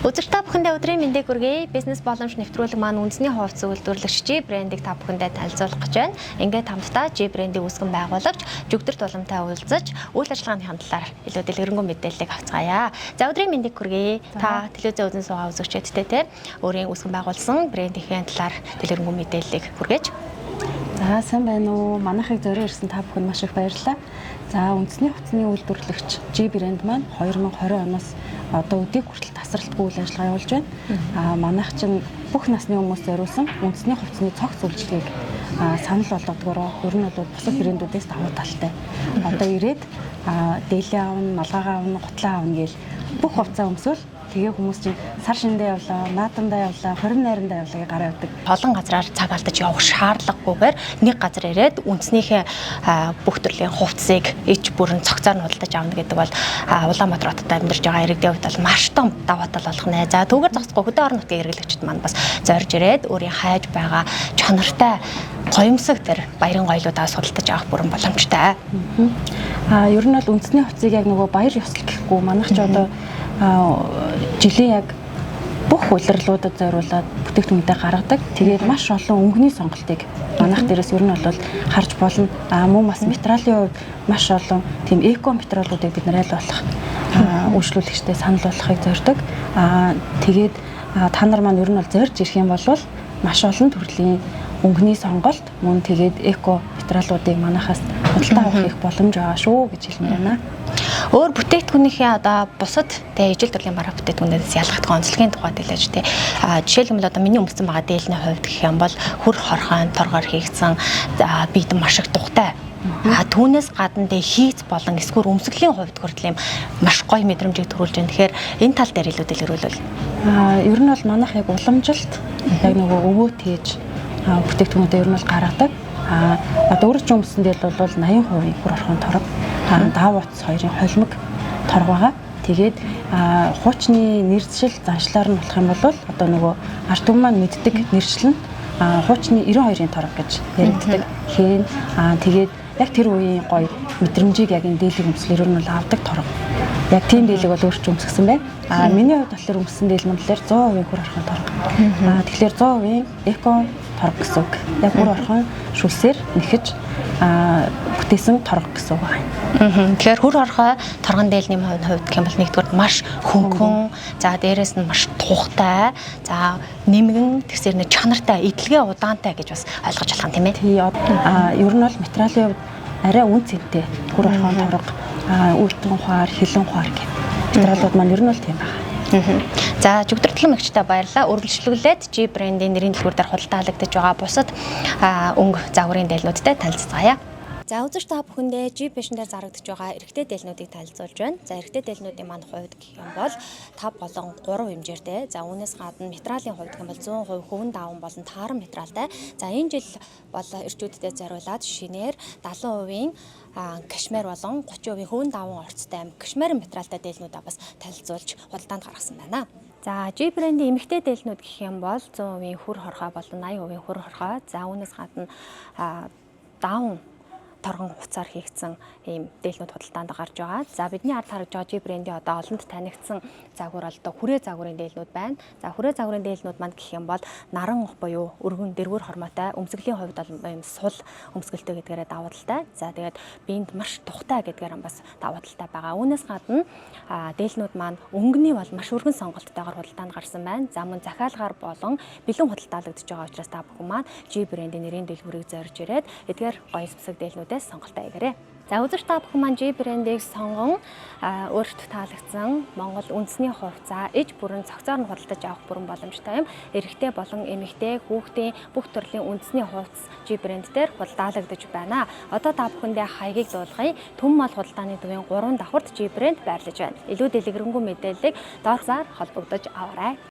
Үзэгч та бүхэндээ өдрийн мэндийг хүргэе. Бизнес боломж нэвтрүүлэг маань үндэсний хувцас үйлдвэрлэгч G брендийг та бүхэндээ танилцуулах гэж байна. Ингээд хамтдаа G брендийг үүсгэн байгуулагч Жүгдэр Дуламтай уулзаж үйл ажиллагааныхаа талаар илүү дэлгэрэнгүй мэдээллийг авцгаая. За, өдрийн мэндийг хүргэе. Та телевизээ үзэн суугаа үзэгчдэдтэй те өөрийн үүсгэн байгуулсан брендийнхээ талаар дэлгэрэнгүй мэдээллийг хүргээж. За, сайн байна уу? Манайхыг зорио ирсэн та бүхэнд маш их баярлалаа. За, үндэсний хувцсны үйлдвэрлэгч G брэнд маань 2020 оноос одоо өдийг хүртэл тасралтгүй үйл ажиллагаа явуулж байна. Манайх чинь бүх насны хүмүүс зориулсан үндэсний хувцсны цогц үйлчилгээг санал болгодгороо ер нь бол бусад брэндүүдээс давуу талтай. Одоо ирээд дээлээ авна, малгайгаа авна, гутлаа авна гээл бүх хувцас өмсөөл тэгээ хүмүүс чинь сар шиндээ явлаа, наадамдаа явлаа, 20 найрандаа явлаа гэж гараа явдаг. Олон газраар цаг алдаж явах шаардлагагүйгээр нэг газар ирээд үндснийхээ бүх төрлийн хувцсыг ич бүрэн цогцоор нь худалдаж авна гэдэг бол Улаанбаатар хотод амьдарч байгаа иргэдийн хувьд бол маш том давуу тал болох нэ. За, түүгээр зогсохгүй хөдөө орон нутгийн хэрэглэгчид маань бас зорж ирээд өөрийн хайж байгаа чанартай гоёмсог тэр баярын гоёлуудаас худалдаж авах бүрэн боломжтой. Ер нь бол үндэсний хувцсыг яг нөгөө баяр ёслол гэхгүй манайх ч одоо жилийн яг бүх улирлуудад зориулаад бүтээгдэхүүнүүдээ гаргадаг. Тэгээд маш олон өнгөний сонголтыг манайх дээрээс ер нь бол харж болно. Мөн бас материалын хувьд маш олон тийм эко материалуудыг бид нар аль болох үйлчлүүлэгчтэй санал болгохыг зорьдог. Тэгээд та нар маань ер нь бол зорж ирэх юм бол маш олон төрлийн өнгөний сонголт, мөн тэгээд эко материалуудыг манайхаас худалдаа авах их боломж байгаа шүү гэж хэлмээр байна. Өөр бүтээгдэхүүнийхээ одоо бусад тэ ижил төрлийн бараа бүтээгдэхүүнээс ялгагдах онцлогийн тухай дэлээж тэ. Жишээлбэл, одоо миний өмссөн байгаа дээлний хувьд гэх юм бол хөр хорхойн торгоор хийгдсэн, бид маш их тухтай. Түүнээс гадна тэ хийц болон эсгүүр өмсгөлийн хувьд хүртэл юм маш гоё мэдрэмжийг төрүүлж байна. Тэгэхээр энэ тал дээр илүү дэлгэрүүлвэл. Ер нь бол манайх яг уламжилт, яг нөгөө өвөө тээж бүтээгдэхүүнүүдээ ер нь бол гаргадаг. Одоо өөрөө ч өмссөн дээл бол 80% хөр орхон торго, дав утас хоёрын холимог торго байгаа. Тэгээд хуучны нэршил заншлаар нь болох юм бол одоо нөгөө ард түмэн маань мэддэг нэршил нь хуучны 92-ын торго гэж яригддаг. Хэн тэгээд яг тэр үеийн гоё мэдрэмжийг яг энэ дээлийг өмслөөр нь бол авдаг торго. Яг тийм дээлийг бол өөрчн өмсгсөн байна. Миний хувьд болохоор өмссөн дээл маань болохоор 100% хөр орхон торго. Тэгэхээр 100% эко торго гэсэн үг. Яг хөр орхон шүлсээр нэхэж бүтээсэн торго гэсэн үг байна. Тэгэхээр хөр хорхой торгон дээлний хувьд гэх юм бол нэгдүгээр маш хөнгөн, за дээрэс нь маш тухтай, за нэмгэн тэгсэр нэг чанартай, идэлгээ удаантай гэж бас ойлгож болох юм, тийм ээ. Тий, ер нь бол материалын хувьд арай үн цэнтэй хөр орхон торго, үлдэн хуар, хилэн хуар гэх материалууд маань ер нь бол тийм байна. За, Жүгдэртлэн мэгчтэй баярлалаа. Үргэлжлүүлээд G брендийн нэрийн дэлгүүр дээр худалдаалагдаж байгаа бусад өнгө загварын дээлнүүдтэй танилцгаая. За, үзэгч та бүхэндээ G Fashion дээр зарагдаж байгаа эрэгтэй дээлнүүдийг танилцуулж байна. За, эрэгтэй дээлнүүдийн маань хувьд гэх юм бол 5 болон 3 хэмжээртэй. За, үүнээс гадна материалын хувьд гэх юм бол 100% хөвөн даван болон тааран материалтай. За, энэ жил бол эрчүүдтэй зориулаад шинээр 70% кашмир болон 30% хөвөн даван орцтой кашмир материалтай дээлнүүдээ бас танилцуулж худалдаанд гаргасан байна. За, G брендийн эмэгтэй дээлнүүд гэх юм бол 100% хүр хорхой болон 80% хүр хорхой. За, үүнээс гадна даван торгон хуцаар хийгдсэн ийм дээлнүүд худалдаанд гарч байгаа. За, бидний ард харагдж байгаа G брендийн одоо олонд танигдсан загвар бол одоо хүрээ загварын дээлнүүд байна. За, хүрээ загварын дээлнүүд маань гэх юм бол наран буюу өргөн дэргүүр хормойтой, өмсгөлийн хувьд бол ийм сул өмсгөлтэй гэдгээрээ давуу талтай. За, тэгээд биед маш тухтай гэдгээр бас давуу талтай байгаа. Үүнээс гадна дээлнүүд маань өнгөний бол маш өргөн сонголттойгоор худалдаанд гарсан байна. За, мөн захиалгаар болон бэлэн худалдаалагдж байгаа учраас та бүхэн маань G брендийн нэрийн дэлгүүрийг зорж ирээд эдгээр гоё өмсөг дээлнүүдээс сонголтоо хийгээрэй. За, үзэгч та бүхэн маань G брендийг сонгон өөртөө таалагдсан Монгол үндэсний хувцас иж бүрэн цогцоор нь худалдаж авах бүрэн боломжтой юм. Эрэгтэй болон эмэгтэй, хүүхдийн бүх төрлийн үндэсний хувцас G брэнд дээр худалдаалагдаж байна. Одоо та бүхэндээ хаягийг дуулгая. Түн мал худалдааны төвийн 3 давхарт G брэнд байрлаж байна. Илүү дэлгэрэнгүй мэдээллийг доорх заар холбогдож аваарай.